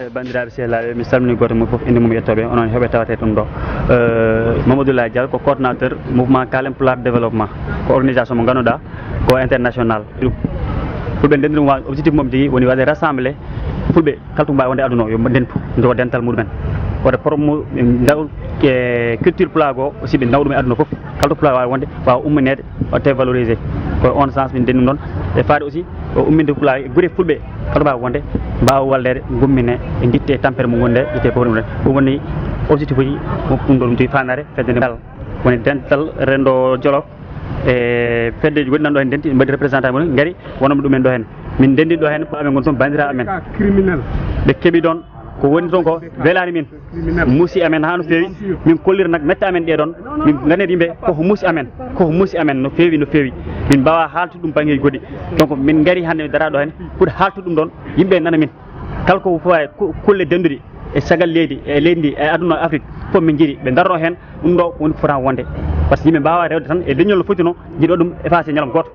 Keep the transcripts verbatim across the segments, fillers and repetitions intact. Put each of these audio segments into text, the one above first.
Banndiraaɓe sehilaaɓe, mi salmini gooto mum fof, innde mum e yettooɓe, onon heɓe tawate ɗum ɗo. Eh, Mamadou Laye Dial ko coordinateur mouvement Kalen Pulaar Développement. Ko organisation mo ngannduɗaa ko international. Fulɓe ndenndi ɗum, wa-, objectif mum tigi woni waɗde rassembler Fulɓe kala to mbaawi wonde aduna o, yo ndentu, njogo dental muɗumen. Wata promo, ndaw, e culture pulaar goo aussi, ɓe ndaw ɗum e aduna fof. Kala to pulaar waawi wonde, waawa ummineede, waɗte valorisé. Ko on sens min ndenndi ɗum ɗon. E faade aussi o umminde pulaar e gure Fulɓe kala to mbaawi wonde, mbaawa walleede, ngummine, e njitte e tampere mum wonde, ƴette fof ɗum ɗon. Ɗum woni objectif uji, ɗum ɗo ɗum jogi faandaare fedde nde. Woni dental renndo Jolof, e feddeji goɗɗi nan ɗo heen ndenti, mbaɗi représentant mum, ngari wonande ɗumen ɗo heen. Min ndenndi ɗo heen, ko amen ngon toon, banndiraaɓe amen. Ɓe keɓi ɗoon, ko woni toon ko welaani min. Muusi amen haa no feewi. Min kollira nak mette amen ɗee ɗoon. Min nganndi yimɓe koko muusi amen. Koko muusi amen no feewi, no feewi. Min mbaawaa haaltude ɗum banngeeji goɗɗi. Donc min ngari hannde, min dara ɗo heen pour haaltude ɗum ɗoon, yimɓe nana min. Kala ko fawi ku-, kulle dennduɗe e caggal leydi, e leydi ndi, e aduna Afrique fof min njiɗi ɓe ndaroo heen. Ɗum ɗo ko woni ko fota wonde. Par ce que yimɓe mbaawaa rewde tan e leñol no foti no, njiɗo ɗum effacé ñalawma gooto.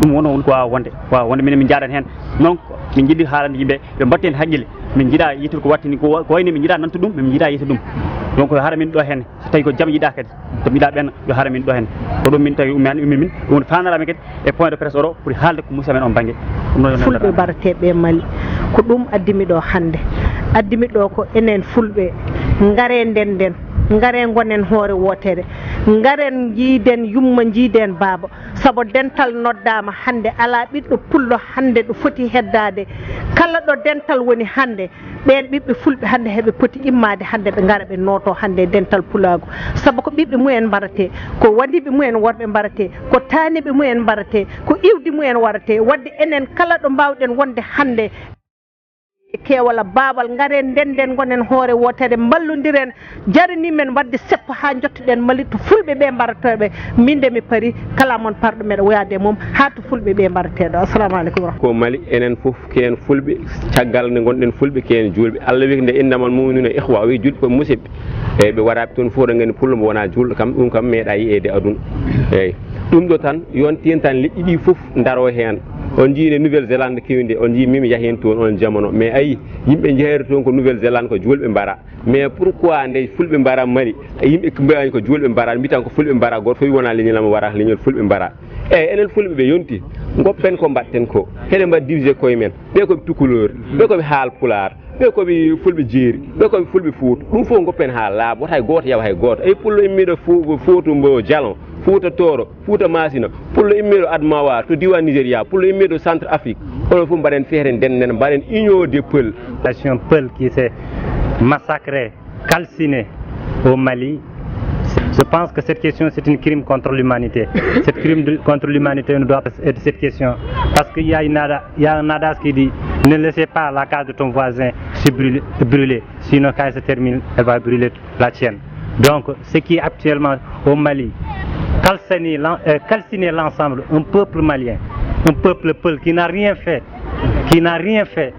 Ɗum woni, woni ko waawa wonde, waawa wonde minen min njaadan heen. Donc min njiɗi haalande yimɓe ɓe mbatta heen haqqille. Min njiɗa yiytude ko wattini ko wa-, ko wayni, min njiɗa nantude ɗum, min njiɗa yiytude ɗum. Donc hara min ɗo heen, so tawi ko jam yiɗa kadi, jam yiɗa ɓeen, yo hara min ɗo heen. Ko ɗum min tawi ummi hannde, ummi min, ɗum woni faandaare amen kadi e point de presse oɗo, pour haalde ko muusi amen on bannge. Ɗum ɗo yo Fulɓe mbaratee ɓe Mali, ko ɗum addi mi ɗo hannde. Addi mi ɗo ko enen Fulɓe, ngaree ndennden, ngaree ngonen hoore wootere, ngaren njiiden yumma, njiiden baaba. Sabu dental noddaama hannde, alaa ɓiɗɗo pullo hannde ɗo foti heddaade. Kala ɗo dental woni hannde, ɓeen ɓiɓɓe Fulɓe hannde heɓe poti immaade hannde, ɓe ngara ɓe nooto hannde e dental pulaagu. Sabu ko ɓiɓɓe mumen mbaratee, ko wadiiɓe mumen worɓe mbaratee, ko taaniiɓe mumen mbaratee, ko iwdi mumen waratee. Waɗde enen kala ɗo mbaawɗen wonde hannde, e keewal e baawal, ngaren ndennden, ngonen hoore wootere, mballondiren, jarani men waɗde seppo haa njottoɗen Mali to Fulɓe ɓe mbaratoo ɓe. Min de mi parii, kala mon parɗo meɗa woyaade e mum, haa to Fulɓe ɓe mbaratee ɗo. Assalamu aleykum wa rahmatullahi. Ko Mali, enen fof ko en Fulɓe, caggal nde ngonɗen Fulɓe, ko en juulɓe. Allah wii nde, "Innamal mu'minuna ikhwa", o wii juulɓe ko musidɓe. Eeyi, ɓe waɗa toon fof, ɗo nganndi pullo mbo wonaa juulɗo, kam, ɗum kam meeɗaa yiyeede e aduna. Eeyi. Ɗum ɗo tan, yontii tan leƴƴi ɗi fof ndaroo heen. On njiyii nde Nouvelle Zélande kewi nde, on njiyii min mi yahii heen toon oon jamano. Mais ayi, yimɓe njehayta toon ko Nouvelle Zélande, ko juulɓe mbara. Mais pourquoi nde Fulɓe mbara Mali, yimɓe mbiyaani ko juulɓe mbara, mbiyataa ko Fulɓe mbara, gooto fof wona leñol am wara, leñol Fulɓe mbara. Eeyi, enen Fulɓe ɓe yontii, ngoppen ko mbaɗten ko. Heɗen mbaɗa diviser koye men. Ɓe ko ɓe Tukulóor, ɓe ko ɓe Haal Pulaar, ɓe ko ɓe Fulɓe Jeeri, ɓe ko ɓe Fulɓe Fuuta. Ɗum fof ngoppen haa laaɓa, wota hay gooto yawa hay gooto. Eyi, pullo immiiɗo Fu-, Fuuta mbo Jalon, Fuuta Tooro, Fuuta Maasina, pullo immiiɗo Adamawa to diiwaan Nigéria, pullo immiiɗo Centre Afrique. Onon fof mbaɗen feere, ndennden, mbaɗen union des Peuls. Nation Peul qui s'est massacrée, calcinée au Mali. Je pense que cette question, c'est un crime contre l'humanité. Ce crime de, contre l'humanité ne doit pas être cette question. Parce qu'il y a une ada-, il y a un adage qui dit, ne laissez pas la case de ton voisin se brûler, brûler. Sinon, quand elle se termine, elle va brûler la tienne. Donc, ce qui est actuellement au Mali, calciner l'en-, euh, calciner l'ensemble, un peuple malien, un peuple peul qui n'a rien fait, qui n'a rien fait,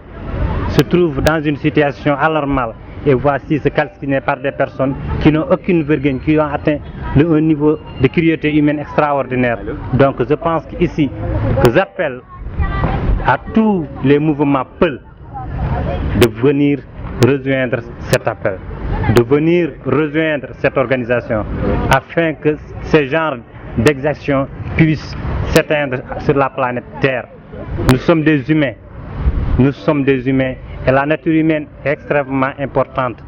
se trouve dans une situation anormale. Et voici se calciner par des personnes qui n'ont aucune vergogne, qui ont atteint le, un niveau de cruauté humaine extraordinaire. Donc, je pense qu'ici, que j'appelle à tous les mouvements peul de venir rejoindre cet appel, de venir rejoindre cette organisation, afin que ce genre d'exactions puisse s'éteindre sur la planète Terre. Nous sommes des humains. Nous sommes des humains. Et la nature humaine est extrêmement importante.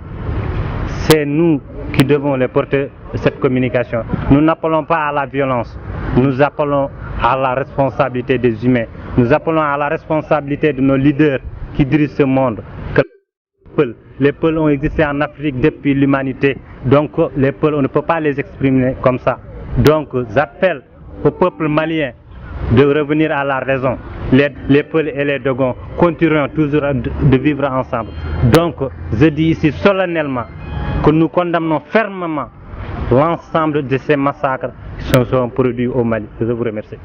C'est nous qui devons les porter cette communication. Nous n'appelons pas à la violence. Nous appelons à la responsabilité des humains. Nous appelons à la responsabilité de nos leaders qui dirigent ce monde. Que les Peuls, les Peuls ont existé en Afrique depuis l'humanité. Donc, les Peuls, on ne peut pas les exprimer comme ça. Donc, j'appelle au peuple malien de revenir à la raison. Les, les Peuls et les Dogons continueront toujours de, de vivre ensemble. Donc, je dis ici solennellement que nous condamnons fermement l'ensemble de ces massacres qui se sont produits au Mali. Je vous remercie.